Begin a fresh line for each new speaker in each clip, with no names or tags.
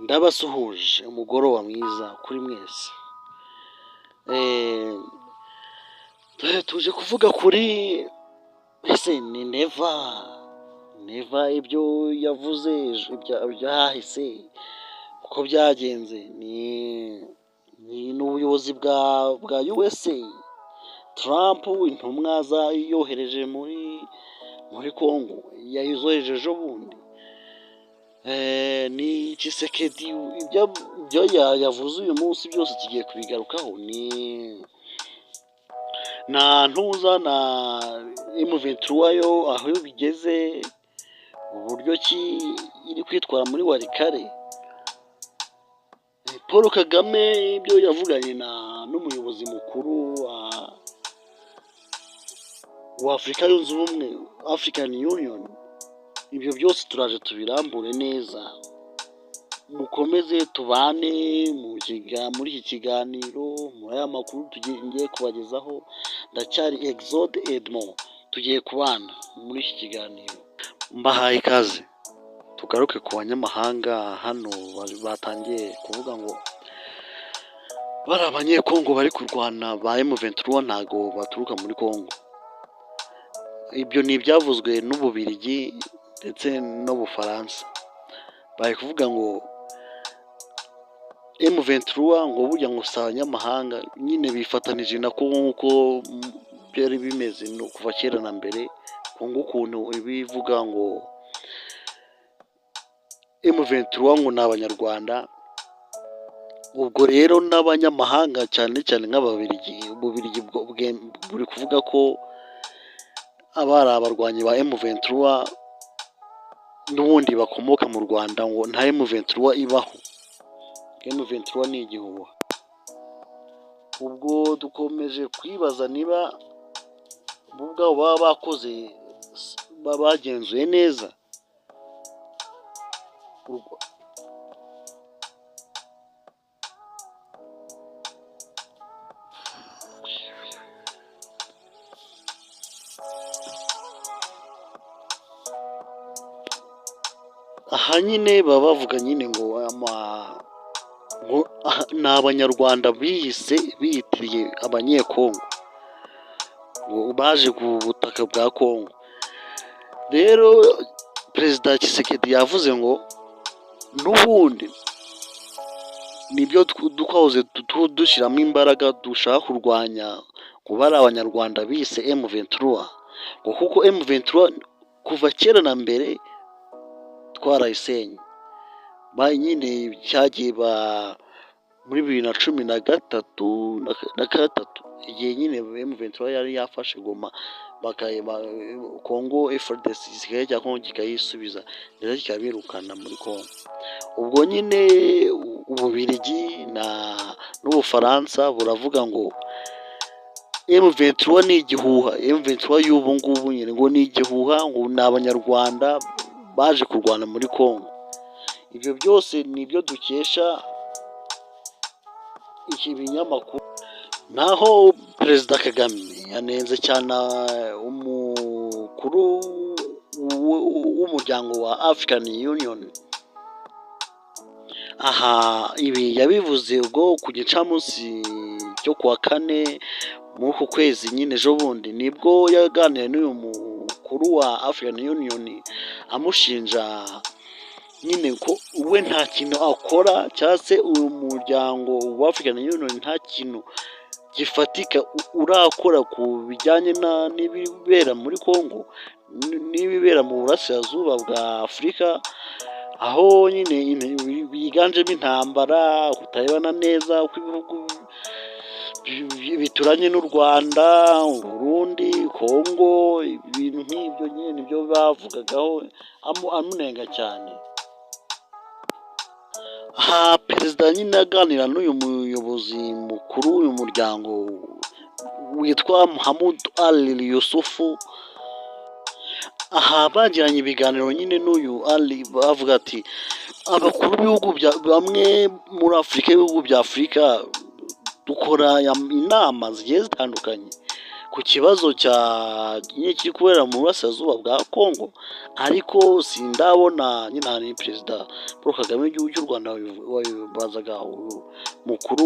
Ndabasuhuje, umugoroba mwiza kuri mwese. Tuje kuvuga kuri ese ni Neva, Neva ibyo yavuze byahise uko byagenze, ni ubuyobozi bwa USA, Trump intumwa yohereje muri Congo, yazohereje ejo bundi. Ni Tshisekedi, ibyo yavuze uyu munsi byose tugiye kubigarukaho. Ni na ntuza na M23 yo aho bigeze, uburyo ki iri kwitwara muri Walikale. Paul Kagame ibyo yavuganye n'umuyobozi mukuru wa Afurika Yunze Ubumwe, African Union, ibyo byose turaje tubirambure neza. Mukomeze tubane muri iki kiganiro, muri aya makuru tugiye kubagezaho. Ndacyari Exode Edmond, tugiye kubana muri iki kiganiro. Mbahaye ikaze. Tugaruke ku banyamahanga hano batangiye kuvuga ngo bari abanyekongo bari kurwana ba M23 ntago baturuka muri Kongo. Ibyo ni ibyavuzwe n'Ububirigi ndetse n'Ubufaransa. Bari kuvuga ngo M23 ngo burya ngo si abanyamahanga, nyine bifatanije na Kongo nk'uko byari bimeze no kuva kera na mbere. Kongo ukuntu ibivuga ngo M23 ngo ni abanyarwanda, ubwo rero n'abanyamahanga cyane cyane nk'Ababirigi, Ububirigi buri kuvuga ko abari abarwanyi ba M23 n'ubundi bakomoka mu Rwanda, ngo nta M23 ibaho, M23 ni igihuha. Ubwo dukomeje kwibaza niba bo ubwabo baba bakoze, bagenzuye neza. Aha nyine baba bavuga nyine ngo ni abanyarwanda biyise biyitiriye abanyekongo, ngo baje ku butaka bwa Kongo. Rero Perezida Tshisekedi yavuze ngo n'ubundi nibyo twahoze dushyiramo imbaraga, dushaka kurwanya ngo bari abanyarwanda bise M23, ngo kuko M23 kuva kera na mbere twarayisenye. Ba nyine cyagiye ba muri 2013 na gatatu, igihe nyine M23 yari yafashe Goma, Kongo FARDC, igisirikare cya Kongo kikayisubiza ndetse kikabirukana muri Kongo. Ubwo nyine Ububirigi n'Ubufaransa buravuga ngo M23 ni igihuha, M23 y'ubu ngubu nyine ngo ni igihuha, ngo ni abanyarwanda baje kurwana muri Kongo. Ibyo byose nibyo dukesha iki binyamakuru. Naho Perezida Kagame yanenze cyane umukuru w'umuryango wa African Union. Aha ibi yabivuze ubwo ku gicamunsi cyo kuwa kane muri uku kwezi nyine ejo bundi, nibwo yaganiriye n'uyu mukuru wa African Union amushinja nyine ko we nta kintu akora, cyangwa se uyu muryango wa African Union nta kintu gifatika urakora ku bijyanye n'ibibera muri Kongo n'ibibera mu burasirazuba bwa Afurika, aho nyine biganjemo intambara, kutarebana neza kw'ibihugu bituranye n'u Rwanda, Burundi, Kongo, ibintu nk'ibyo nyine nibyo bavugagaho, amunenga cyane. Aha perezida nyine aganira n'uyu muyobozi mukuru w'uyu muryango witwa Muhammad Ali Yusufu, aha bagiranye ibiganiro nyine n'uyu Ali, bavuga ati abakuru b'ibihugu bamwe muri Afurika, ibihugu bya Afurika dukora inama zigiye zitandukanye ku kibazo cya nyine kiri kubera mu burasirazuba bwa Kongo, ariko sindabona nyine aha ni Perezida Paul Kagame w'igihugu cy'u Rwanda wabibazaga mukuru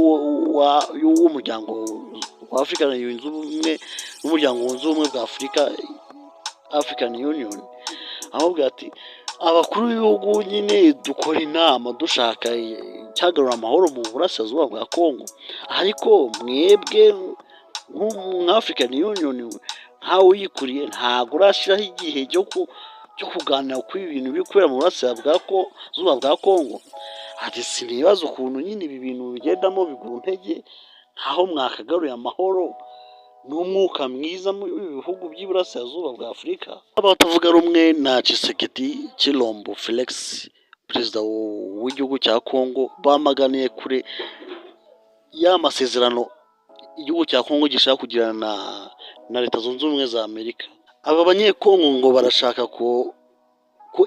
w'umuryango wa Afurika yunze ubumwe, n'umuryango wunze ubumwe bwa Afurika, African Union, amubwira ati abakuru b'ibihugu nyine dukora inama dushaka icyagarura amahoro mu burasirazuba bwa Kongo, ariko mwebwe nka African Union nkawe uyikuriye ntabwo urashyiraho igihe cyo kuganira kuri ibi bintu biri kubera mu burasirazuba bwa Kongo. Ati sinibaza ukuntu nyine ibi bintu bigendamo bigura intege, nkaho mwakagaruye amahoro n'umwuka mwiza mu bihugu by'iburasirazuba bwa Afurika. Abatavuga rumwe na Tshisekedi Tshilombo Felix, perezida w'igihugu cya Kongo, bamaganiye kure ya masezerano igihugu cya Kongo gishaka kugirana na Leta Zunze Ubumwe za Amerika. Aba banyekongo ngo barashaka ko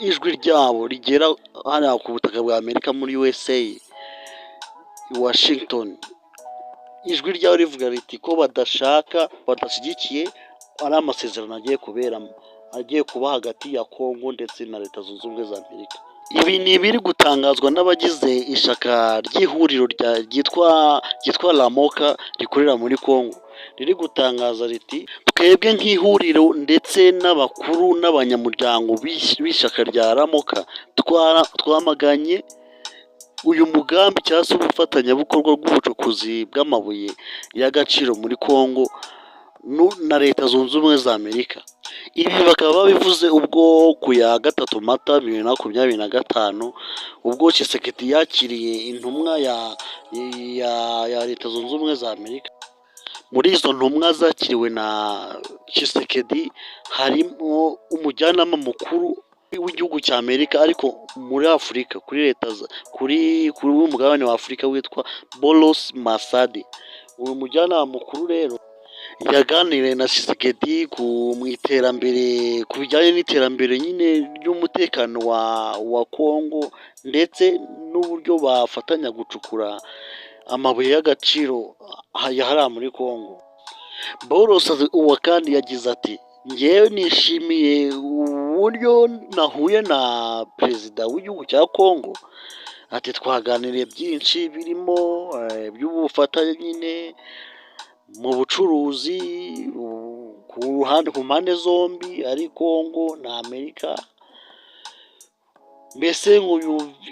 ijwi ryabo rigera hariya ku butaka bwa Amerika muri USA i Washington. Ijwi ryabo rivuga riti ko badashaka, badashyigikiye ari amasezerano agiye kuberamo, agiye kuba hagati ya Kongo ndetse na Leta Zunze Ubumwe za Amerika. Ibi ni ibiri gutangazwa n'abagize ishyaka ry'ihuriro ryitwa Lamoka rikorera muri Kongo, riri gutangaza riti twebwe nk'ihuriro ndetse n'abakuru n'abanyamuryango b'ishyaka rya Lamoka twamaganye uyu mugambi cyangwa se ubufatanyabikorwa bw'ubucukuzi bw'amabuye y'agaciro muri Kongo na Leta Zunze Ubumwe za Amerika. Ibi bakaba babivuze ubwo ku ya 3 Mata 2025, ubwo Tshisekedi yakiriye intumwa ya Leta Zunze Ubumwe za Amerika. Muri izo ntumwa zakiriwe na Tshisekedi harimo umujyanama mukuru w'igihugu cya Amerika ariko muri Afurika, kuri leta kuri mugabane wa Afurika witwa Boros Masadi. Uyu mujyanama mukuru rero yaganiriye na Tshisekedi mu iterambere, ku bijyanye n'iterambere nyine ry'umutekano wa Kongo ndetse n'uburyo bafatanya gucukura amabuye y'agaciro hariya muri Kongo. Boros uwa kandi yagize ati njyewe nishimiye uburyo nahuye na perezida w'igihugu cya Kongo, ati twaganiriye byinshi birimo iby'ubufatanye nyine mu bucuruzi ku ruhande, ku mpande zombi ari Kongo na Amerika, mbese ngo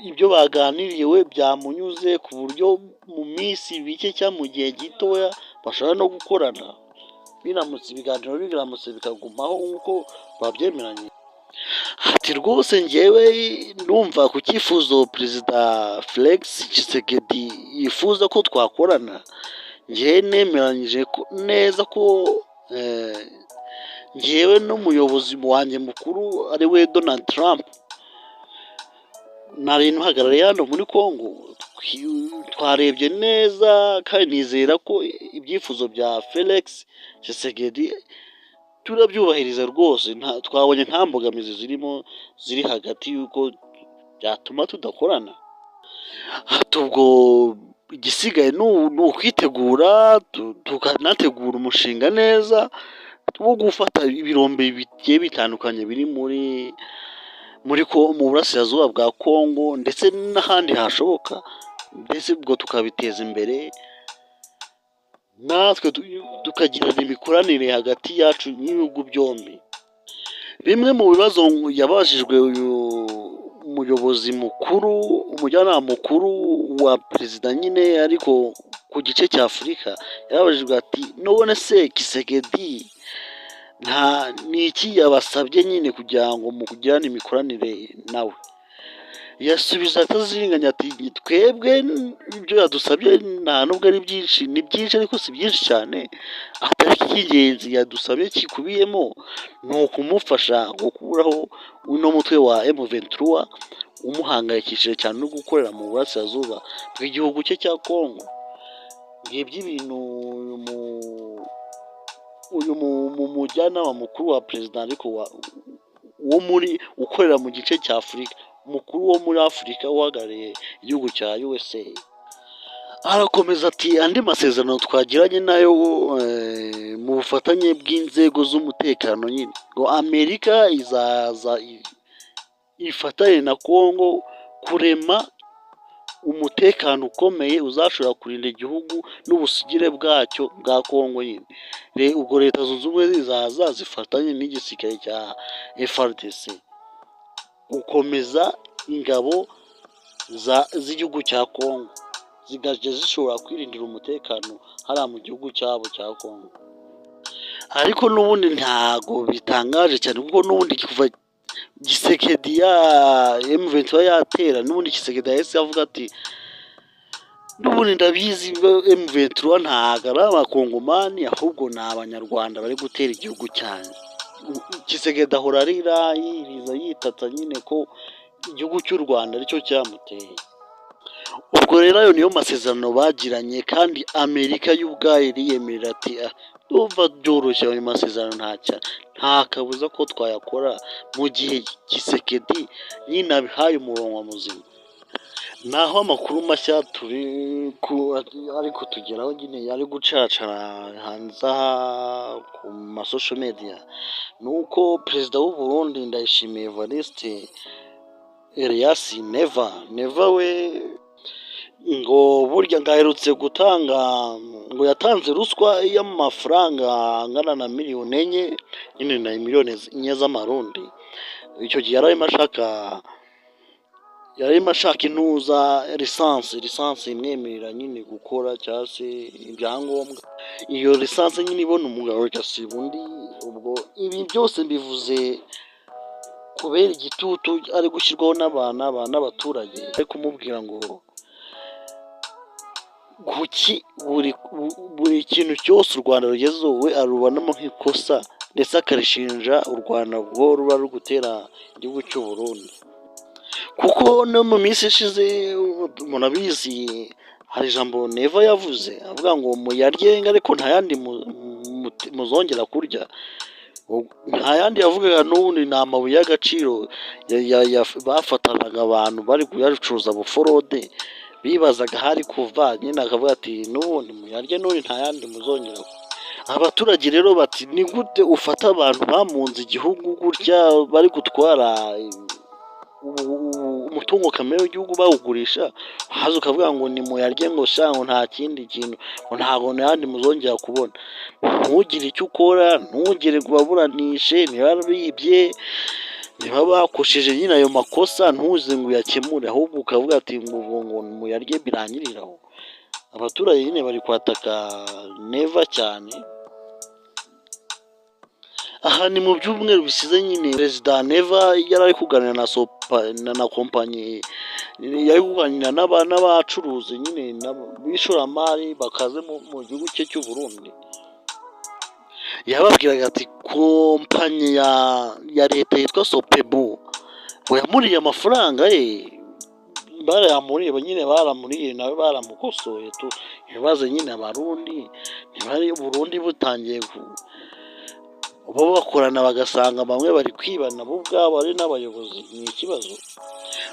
ibyo baganiriye we byamunyuze ku buryo mu minsi mike cyangwa mu gihe gitoya bashobora no gukorana, biramutse ibiganiro biramutse bikagumaho nk'uko babyemeranye. Ati rwose njyewe ndumva ku cyifuzo Perezida Felix Tshisekedi yifuza ko twakorana, njyewe nemeranyije neza ko njyewe n'umuyobozi wanjye mukuru ari we Donald Trump nari nhagarariye hano muri Kongo, twarebye neza kandi nizera ko ibyifuzo bya Felix Tshisekedi turabyubahiriza rwose, twabonye nta mbogamizi zirimo ziri hagati y'uko byatuma tudakorana. Ati ubwo igisigaye ni ukwitegura tukanategura umushinga neza wo gufata ibirombe bigiye bitandukanye biri muri mu burasirazuba bwa Kongo ndetse n'ahandi hashoboka, mbese ubwo tukabiteza imbere natwe tukagirana imikoranire hagati yacu n'ibihugu byombi. Bimwe mu bibazo yabajijwe uyu muyobozi mukuru, umujyanama mukuru wa perezida nyine ariko ku gice cya Afurika, yarabajijwe ati none se Tshisekedi nta ni iki yabasabye nyine kugira ngo mugirane imikoranire nawe? Yasubije ataziriganya ati twebwe ibyo yadusabye nta nubwo ari byinshi, ni byinshi ariko si byinshi cyane, atari icy'ingenzi yadusabye kikubiyemo ni ukumufasha gukuraho uno mutwe wa M23 umuhangayikishije cyane no gukorera mu burasirazuba bw'igihugu cye cya Kongo. Ngibyo ibintu uyu mujyanama mukuru wa perezida ariko wo muri ukorera mu gice cya Afurika, mukuru wo muri Afurika uhagarariye igihugu cya USA. Arakomeza ati: "Andi masezerano twagiranye nayo mu bufatanye bw'inzego z'umutekano nyine, ngo Amerika izaza ifatanye na Kongo kurema umutekano ukomeye uzashobora kurinda igihugu n'ubusugire bwacyo bwa Kongo nyine." Ubwo Leta Zunze Ubumwe zizaza zifatanye n'igisirikare cya FARDC gukomeza ingabo z'igihugu cya Kongo, zikajya zishobora kwirindira umutekano hariya mu gihugu cyabo cya Kongo. Ariko n'ubundi ntago bitangaje cyane, kuko n'ubundi kuva Tshisekedi ya M23 yatera, n'ubundi Tshisekedi yahise avuga ati: "N'ubundi ndabizi, M23 ntago ari Abakongomani, ahubwo ni Abanyarwanda bari gutera igihugu cyanjye." Tshisekedi ahora arira, yiriza, yitatsa nyine ko igihugu cy'u Rwanda aricyo cyamuteye. Ubwo rero ayo niyo masezerano bagiranye, kandi Amerika yo ubwayo iriyemerera ati: "Ah, ndumva byoroshye, ayo masezerano nta kabuza ko twayakora mu gihe Tshisekedi nyine abihaye umurongo muzima." Naho amakuru mashya turi ari kutugeraho nyine, ari gucaracara hanze aha ku ma social media, ni uko perezida w'u Burundi Ndayishimiye Evariste alias Neva, Neva we ngo burya ngo aherutse gutanga, ngo yatanze ruswa y'amafaranga angana na miliyoni 4 nyine, na miliyoni 4 z'amarundi. Icyo gihe yari arimo ashaka intuza, licence imwemerera nyine gukora cyangwa se ibyangombwa. Iyo licence nyine ibona umugabo igasiba undi. Ubwo ibi byose mbivuze kubera igitutu ari gushyirwaho n'abaturage, ari kumubwira ngo kuki buri kintu cyose u Rwanda rugezeho we arubonamo nk'ikosa, ndetse akarishinja u Rwanda ngo ruba ruri gutera igihugu cy'u Burundi. Kuko no mu minsi ishize murabizi, hari ijambo Neva yavuze avuga ngo muyarye ariko nta yandi muzongera kurya. Nta yandi yavugaga n'ubundi ni amabuye y'agaciro bafatanaga abantu bari kuyacuruza buforode, bibazaga ahari kuva nyine, akavuga ati: "N'ubundi muyarye, n'ubundi nta yandi muzongera." Abaturage rero bati: "Ni gute ufata abantu bamunze igihugu gutya, bari gutwara umutungo kamere w'igihugu bawugurisha, haza ukavuga ngo ni muyarye, ngo sha, ngo nta kindi kintu, ngo ntabwo n'ayandi muzongera kubona?" Ntugire icyo ukora, ntugire ngo ubaburanishe niba bibye, niba bakosheje nyine ayo makosa, ntuze ngo uyakemure, ahubwo ukavuga ati ngo muyarye, birangirire aho. Abaturage nyine bari kwataka Neva cyane. Aha ni mu byumweru bisize nyine, perezida Neva yari ari kuganira na sopa na kompanyi, yari kuganira n'abacuruzi nyine b'ishoramari bakaze mu gihugu cye cy'u Burundi. Yababwiraga ati kompanyi ya leta yitwa Sopebu ngo yamuriye amafaranga ye, barayamuriye nyine, baramuriye, nawe baramukosoye tu. Ibibazo nyine Abarundi ntibari Burundi butangiye bo bakorana, bagasanga bamwe bari kwibana bo ubwabo ari n'abayobozi, ni ikibazo,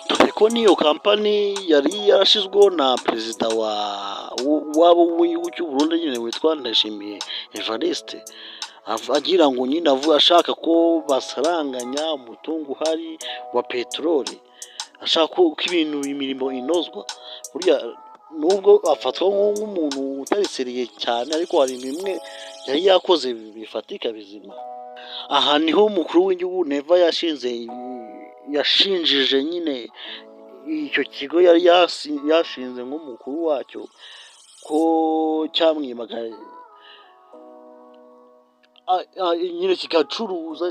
dore ko n'iyo kampani yari yarashyizweho na perezida wa wabo w'igihugu cy'u Burundi nyine witwa Ndayishimiye Evariste, agira ngo nyine ashaka ko basaranganya umutungo uhari wa peteroli, ashaka ko ibintu, imirimo inozwa. Burya nubwo afatwa nk'umuntu utari sérieux cyane, ariko hari bimwe yari yakoze bifatika bizima. Aha niho umukuru w'igihugu Neva yashinze, yashinjije nyine icyo kigo yari yashinze nk'umukuru wacyo ko cyamwibaga nyine, kigacuruza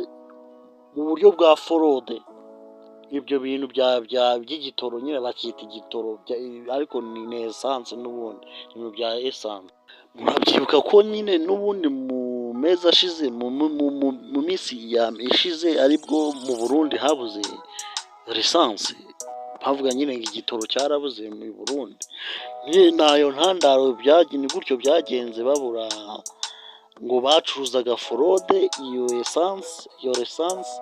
mu buryo bwa fraude ibyo bintu by'igitoro nyine, bakita igitoro ariko ni essence n'ubundi, ibintu bya essence. Murabyibuka ko nyine n'ubundi mu mezi ashize, mu minsi ishize, aribwo mu Burundi habuze lisansi, bavuga nyine ngo igitoro cyarabuze mu Burundi nyine, nayo ntandaro ni gutyo byagenze, babura ngo bacuruzaga fraude iyo essence, iyo lisansi,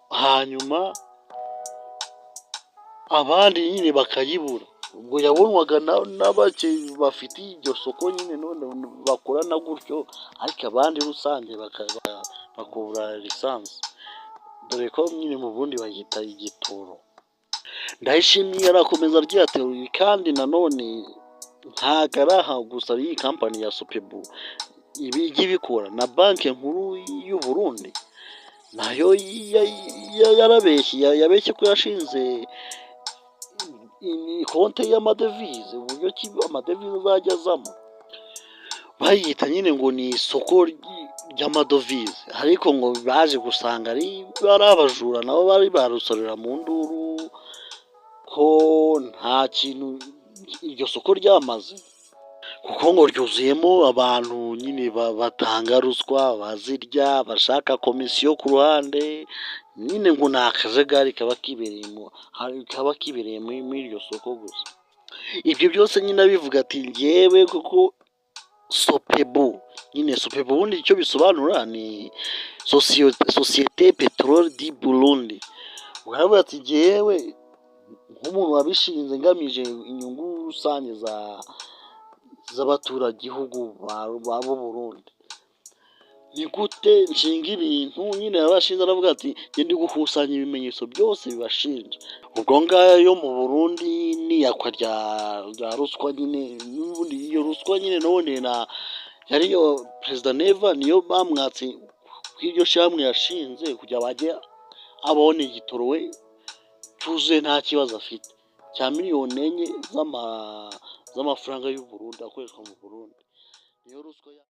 hanyuma abandi nyine bakayibura. Ubwo yabonwaga na bake bafite iryo soko nyine, none bakorana gutyo, ariko abandi rusange bakubura lisansi, dore ko nyine mu Burundi bayita igitoro. Ndayishimiye arakomeza agira ati: "Kandi nanone ntabwo ari aha gusa iyi kampani ya Sopebu ibi ijya ibikora, na Banki Nkuru y'u Burundi nayo yarabeshye, yabeshye ko yashinze konte y'amadevize, uburyo ki amadevize azajya azamo, bayita nyine ngo ni isoko ry'amadovize, ariko ngo baje gusanga ari abajura, nabo bari barusorera mu nduru ko nta kintu iryo soko ryamaze, kuko ngo ryuzuyemo abantu nyine batanga ruswa, bazirya, bashaka komisiyo ku ruhande, nyine ngo ni akajagari kaba kibereye muri iryo soko gusa." Ibyo byose nyine abivuga ati: "Njyewe kuko Sopebu nyine, Sopebu ubundi icyo bisobanura ni Société Pétrole du Burundi." Baravuga ati: "Njyewe nk'umuntu wabishinze ngamije inyungu rusange z'abaturagihugu b'u Burundi, ni gute nshinga ibintu?" Nyine yarabashinze, aravuga ati: "Njye ndi gukusanya ibimenyetso byose bibashinja." Ubwo ngayo mu Burundi n'iyakwa rya ruswa nyine, n'ubundi iyo ruswa nyine none na yariyo Perezida Neva niyo bamwatse kw'iryo shyirahamwe yashinze kugira bajye abone igitoro we cyuzuye nta kibazo afite, cya miliyoni 4 z'amafaranga y'u Burundi akoreshwa mu Burundi, niyo ruswa.